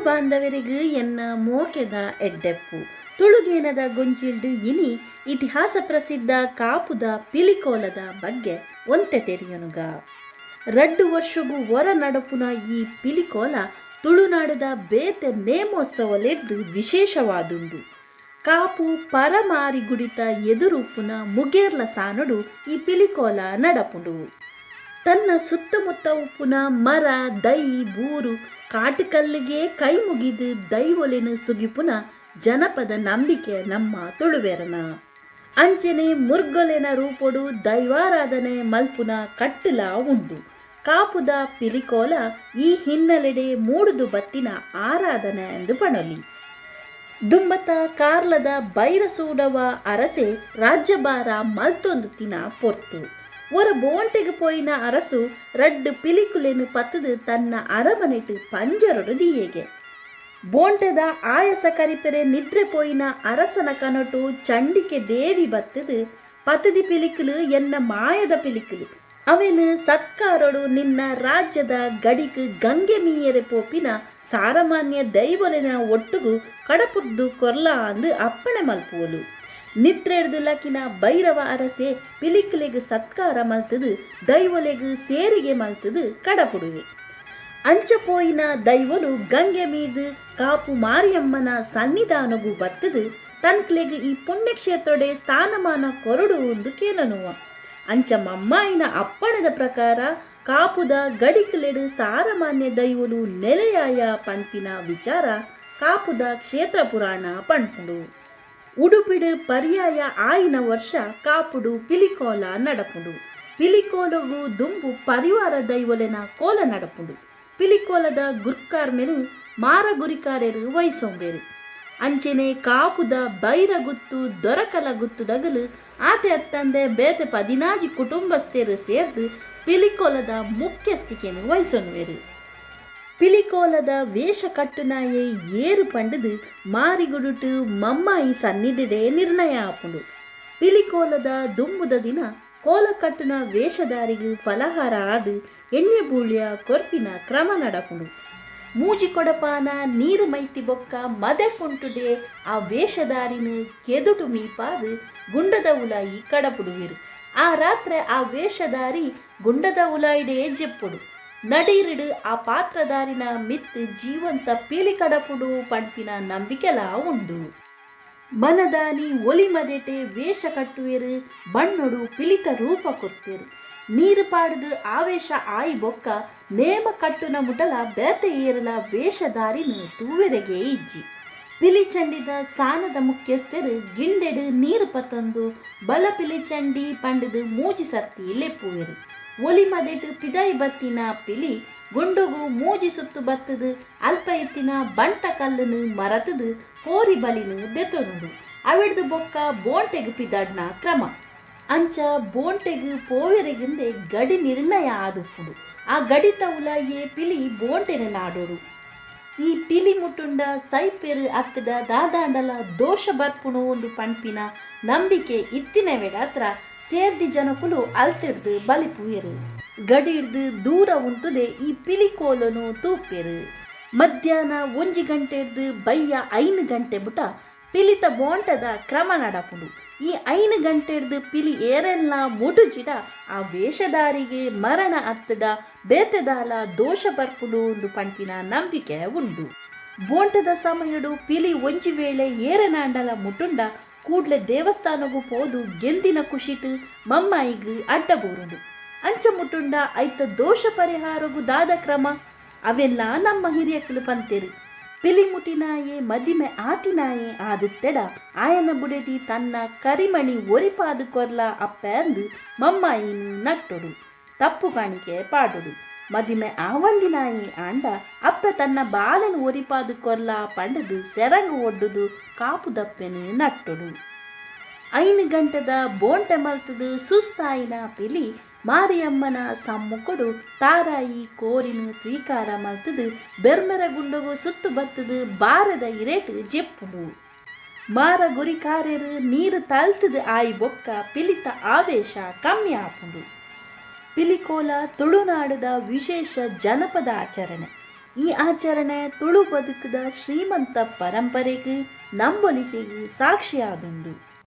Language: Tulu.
ಬಾಂಧವರಿಗೂ ಎನ್ನ ಮೋಕೆದ ಎಡ್ಡೆಪ್ಪು. ತುಳುಗೇನದ ಗೊಂಚಿಲ್ಡ್ ಇನಿ ಇತಿಹಾಸ ಪ್ರಸಿದ್ಧ ಕಾಪುದ ಪಿಲಿಕೋಲದ ಬಗ್ಗೆ ಒಂತೆ ತೆರಿಯನುಗ. ರಡ್ಡು ವರ್ಷಗು ಹೊರ ನಡಪುನ ಈ ಪಿಲಿಕೋಲ ತುಳುನಾಡದ ಬೇತೆ ನೇಮೋತ್ಸವಲೆಡ್ದು ವಿಶೇಷವಾದುಂಡು. ಕಾಪು ಪರಮಾರಿಗುಡಿತ ಎದುರುಪ್ಪುನ ಮುಗೇರ್ಲ ಸಾನೊಡು ಈ ಪಿಲಿಕೋಲ ನಡಪುಂಡು. ತನ್ನ ಸುತ್ತಮುತ್ತ ಉಪ್ಪುನ ಮರ ದೈ ಬೂರು ಕಾಟುಕಲ್ಲಿಗೆ ಕೈ ಮುಗಿದು ದೈವೊಲೆನ್ ಸುಗಿಪುನ ಜನಪದ ನಂಬಿಕೆ ನಮ್ಮ ತುಳುವೆರನ. ಅಂಚನೆ ಮುರ್ಗೊಲೆನ ರೂಪೊಡು ದೈವಾರಾಧನೆ ಮಲ್ಪುನ ಕಟ್ಟುಲ ಉಂಡು. ಕಾಪುದ ಪಿಲಿಕೋಲ ಈ ಹಿನ್ನೆಲೆಡೆ ಮೂಡುದು ಬತ್ತಿನ ಆರಾಧನೆ ಎಂದು ಪಣೊಲಿ. ದುಂಬತ ಕಾರ್ಲದ ಬೈರಸೂಡವ ಅರಸೆ ರಾಜ್ಯಭಾರ ಮಲ್ತೊಂದು ತಿನ ಪೊರ್ತು ಒರ ಬೋಂಟೆಗ್ ಪೋಯಿನ ಅರಸು ರಡ್ಡ್ ಪಿಲಿಕುಲೆನ್ ಪತ್ತುದು ತನ್ನ ಅರಮನೆಟ್ ಪಂಜರೊಡು ದೀಯೆಗೆ. ಬೋಂಟೆದ ಆಯಸ ಕರಿಪೆರೆ ನಿದ್ರೆ ಪೋಯಿನ ಅರಸನ ಕನೊಟು ಚಂಡಿಕೆ ದೇವಿ ಬತ್ತುದು ಪತದಿ ಪಿಲಿಕುಲು ಎನ್ನ ಮಾಯದ ಪಿಲಿಕುಲು ಅವೆನ್ ಸತ್ಕಾರೊಡು ನಿನ್ನ ರಾಜ್ಯದ ಗಡಿಕ್ ಗಂಗೆ ಮೀಯೆರೆ ಪೋಪಿನ ಸಾರಮಾನ್ಯ ದೈವೊಲೆನ ಒಟ್ಟುಗು ಕಡಪುರ್ದು ಕೊರ್ಲ ಅಂದ್ ಅಪ್ಪಣೆ ಮಲ್ಪುವೊಲು. ನಿದ್ರೆಡ್ದ್ ಲಕಿನ ಭೈರವ ಅರಸೆ ಪಿಲಿಕುಲೆಗ್ ಸತ್ಕಾರ ಮಲ್ತುದು ದೈವೊಲೆಗ್ ಸೇರಿಗೆ ಮಲ್ತುದು ಕಡಪುಡುವೆ. ಅಂಚ ಪೋಯಿನ ದೈವೊಲು ಗಂಗೆ ಮೀದ್ ಕಾಪು ಮಾರಿಯಮ್ಮನ ಸನ್ನಿಧಾನೊಗು ಬತ್ತುದು ತನ್ಕ್ಲೆಗ್ ಈ ಪುಣ್ಯಕ್ಷೇತ್ರೊಡೆ ಸ್ಥಾನಮಾನ ಕೊರೊಡು ಇಂದ್ ಕೇನೊನುವ. ಅಂಚ ಮಮ್ಮಾಯಿನ ಅಪ್ಪಣೆದ ಪ್ರಕಾರ ಕಾಪುದ ಗಡಿಕುಲೆಡ್ ಸಾರಮಾನ್ಯ ದೈವೊಲು ನೆಲೆಯಾಯ ಪನ್ಪಿನ ವಿಚಾರ ಕಾಪುದ ಕ್ಷೇತ್ರ ಪುರಾಣ ಪನ್ಪುಂಡು. ಉಡುಪಿಡ್ ಪರ್ಯಾಯ ಆಯಿನ ವರ್ಷ ಕಾಪುಡು ಪಿಲಿಕೋಲ ನಡಪುಂಡು. ಪಿಲಿಕೋಲೊಗು ದುಂಬು ಪರಿವಾರ ದೈವೊಲೆನ ಕೋಲ ನಡಪುಂಡು. ಪಿಲಿಕೋಲದ ಗುರ್ಕಾರ್ಮೆನ್ ಮಾರ ಗುರಿಕಾರೆರ್ ವಹಿಸೊಂಬೆರ್. ಅಂಚೆನೆ ಕಾಪುದ ಬೈರಗುತ್ತು ದೊರಕಲ ಗುತ್ತುದಗಲು ಆತೆ ಅತ್ತಂದೆ ಬೇತೆ 16 ಕುಟುಂಬಸ್ಥೆರ್ ಸೇರ್ದ್ ಪಿಲಿಕೋಲದ ಮುಖ್ಯಸ್ಥಿಕೆನ್ ವಹಿಸೊನುವೆರ್. ಪಿಲಿಕೋಲದ ವೇಷ ಕಟ್ಟುನಾಯೆ ಏರ್ ಪಂಡುದು ಮಾರಿಗುಡುಟ್ ಮಮ್ಮಾಯಿ ಸನ್ನಿಧಿಡೇ ನಿರ್ಣಯ ಆಪುಂಡು. ಪಿಲಿಕೋಲದ ದುಂಬುದ ದಿನ ಕೋಲ ಕಟ್ಟುನ ವೇಷಧಾರಿಗ್ ಫಲಹಾರ ಆದ್ ಎಣ್ಯ ಬೂಳ್ಯ ಕೊರ್ಪಿನ ಕ್ರಮ ನಡಪುಂಡು. ಮೂಜಿ ಕೊಡಪಾನ ನೀರ್ ಮೈತಿ ಬೊಕ್ಕ ಮದೆ ಕುಂಟುಡೆ ಆ ವೇಷಧಾರಿನ್ ಕೆದುಟು ಮೀಪಾದ್ ಗುಂಡದ ಉಲಾಯಿ ಕಡಪುಡುವೆರ್. ಆ ರಾತ್ರೆ ಆ ವೇಷಧಾರಿ ಗುಂಡದ ಉಲಾಯಿಡೇ ಜೆಪ್ಪೊಡು. ನಡೀರ್ಡ್ ಆ ಪಾತ್ರಧಾರಿನ ಮಿತ್ತ್ ಜೀವಂತ ಪಿಲಿ ಕಡಪುಡು ಪನ್ಪಿನ ನಂಬಿಕೆಲಾ ಉಂಡು. ಮನದಾನಿ ಒಲಿ ಮದೆಟೆ ವೇಷ ಕಟ್ಟುವೆರ್, ಬಣ್ಣೊಡು ಪಿಲಿತ ರೂಪ ಕೊರ್ಪೆರ್. ನೀರ್ ಪಾಡುದು ಆವೇಶ ಆಯಿ ಬೊಕ್ಕ ನೇಮ ಕಟ್ಟುನ ಮುಟಲ ಬೇತೆ ಏರುಲ ವೇಷಧಾರಿನ್ ತೂವೆರೆಗೇ ಇಜ್ಜಿ. ಪಿಲಿಚಂಡಿದ ಸಾನದ ಮುಖ್ಯಸ್ಥೆರ್ ಗಿಂಡೆಡ್ ನೀರ್ ಪತೊಂದು ಬಲ ಪಿಲಿಚಂಡಿ ಪಂಡುದು ಮೂಜಿ ಸರ್ತಿ ಲೆಪ್ಪುವೆರ್. ಒಲಿ ಮದೆಟ್ ಪಿದಾಯಿ ಬತ್ತಿನ ಪಿಲಿ ಗುಂಡೊಗು ಮೂಜಿ ಸುತ್ತು ಬತ್ತುದು ಅಲ್ಪ ಇತ್ತಿನ ಬಂಟ ಕಲ್ಲುನು ಮರತುದು ಕೋರಿ ಬಲಿನ್ ದೆತೊನುಂಡು. ಅವೆಡ್ದ್ ಬೊಕ್ಕ ಬೋಂಟೆಗ್ ಪಿದಾಡ್ನ ಕ್ರಮ. ಅಂಚ ಬೋಂಟೆಗ್ ಪೋವೆರೆಗುಂದೆ ಗಡಿ ನಿರ್ಣಯ ಆದುಪ್ಪುಂಡು. ಆ ಗಡಿತ ಉಲಾಯಿಯೇ ಪಿಲಿ ಬೋಂಟೆನ್ ನಾಡೊಡು. ಈ ಪಿಲಿ ಮುಟ್ಟುಂಡ ಸೈಪೆರ್ ಅತ್ತುಡ ದಾದಾಂಡಲ ದೋಷ ಬರ್ಪುಂಡು ಉಂದು ಪನ್ಪಿನ ನಂಬಿಕೆ ಇತ್ತಿನವೆಡಾತ್ರ ಸೇರ್ದಿ ಜನಕುಲು ಅಲ್ತಿಡ್ದ್ ಬಲಿಪುವೆರ್. ಗಡಿಡ್ದ್ ದೂರ ಉಂತುದೆ ಈ ಪಿಲಿ ಕೋಲೊನು ತೂಪೆರ್. ಮಧ್ಯಾಹ್ನ ಒಂಜಿ ಗಂಟೆಡ್ದ್ ಬಯ್ಯ ಐನ್ ಗಂಟೆ ಮುಟ ಪಿಲಿತ ಬೋಂಟೆದ ಕ್ರಮ ನಡಪುಂಡು. ಈ ಐನ್ ಗಂಟೆಡ್ದ್ ಪಿಲಿ ಏರೆನ್ಲಾ ಮುಟುಜಿಡ ಆ ವೇಷಧಾರಿಗೆ ಮರಣ ಅತ್ತುಡ ಬೇತೆ ದಾಲ ದೋಷ ಬರ್ಪುಂಡು ಉಂದು ಪನ್ಪಿನ ನಂಬಿಕೆ ಉಂಡು. ಬೋಂಟೆದ ಸಮಯೊಡು ಪಿಲಿ ಒಂಜಿ ವೇಳೆ ಏರೆನಾಂಡಲ ಮುಟುಂಡ ಕೂಡ್ಲೆ ದೇವಸ್ಥಾನೊಗು ಪೋದು ಗೆಂದಿನ ಖುಷಿಟ್ ಮಮ್ಮಾಯಿಗ್ ಅಡ್ಡ ಬೂರುಂಡು. ಅಂಚ ಮುಟುಂಡ ಐತ ದೋಷ ಪರಿಹಾರೊಗು ದಾದ ಕ್ರಮ ಅವೆನ್ಲಾ ನಮ್ಮ ಹಿರಿಯಕುಲು ಪಂತೆರ್. ಪಿಲಿ ಮುಟಿನಾಯೆ ಮದಿಮೆ ಆತಿನಾಯೆ ಆದಿತ್ತೆಡ ಆಯನ ಬುಡೆದಿ ತನ್ನ ಕರಿಮಣಿ ಒರಿಪಾದ್ ಕೊರ್ಲ ಅಪ್ಪೆಂದ್ ಮಮ್ಮಾಯಿನ್ ನಟ್ಟೊಡು, ತಪ್ಪು ಕಾಣಿಕೆ ಪಾಡೊಡು. ಮದಿಮೆ ಆವಂದಿನಾಯೆ ಆಂಡ ಅಪ್ಪೆ ತನ್ನ ಬಾಲೆನ್ ಒರಿಪಾದ್ ಕೊರ್ಲ ಪಂಡುದು ಸೆರಂಗ್ ಒಡ್ಡುದು ಕಾಪುದಪ್ಪೆನ್ ನಟ್ಟೊಡು. ಐನ್ ಗಂಟೆದ ಬೋಂಟೆ ಮಲ್ತುದು ಸುಸ್ತಾಯಿನ ಪಿಲಿ ಮಾರಿಯಮ್ಮನ ಸಮ್ಮುಖೊಡು ತಾರಾಯಿ ಕೋರಿನ್ ಸ್ವೀಕಾರ ಮಲ್ತುದು ಬೆರ್ಮೆರ ಗುಂಡೊಗು ಸುತ್ತು ಬತ್ತುದು ಬಾರೆದ ಇರೆಟ್ ಜೆಪ್ಪುಂಡು. ಮಾರ ಗುರಿಕಾರೆರ್ ನೀರ್ ತಲ್ತುದು ಆಯಿ ಬೊಕ್ಕ ಪಿಲಿತ ಆವೇಶ ಕಮ್ಮಿ ಆಪುಂಡು. ಪಿಲಿಕೋಲ ತುಳುನಾಡುದ ವಿಶೇಷ ಜನಪದ ಆಚರಣೆ. ಈ ಆಚರಣೆ ತುಳು ಬದುಕುದ ಶ್ರೀಮಂತ ಪರಂಪರೆಗ್, ನಂಬೊಲಿಕೆಗ್ ಸಾಕ್ಷಿ ಆದುಂಡು.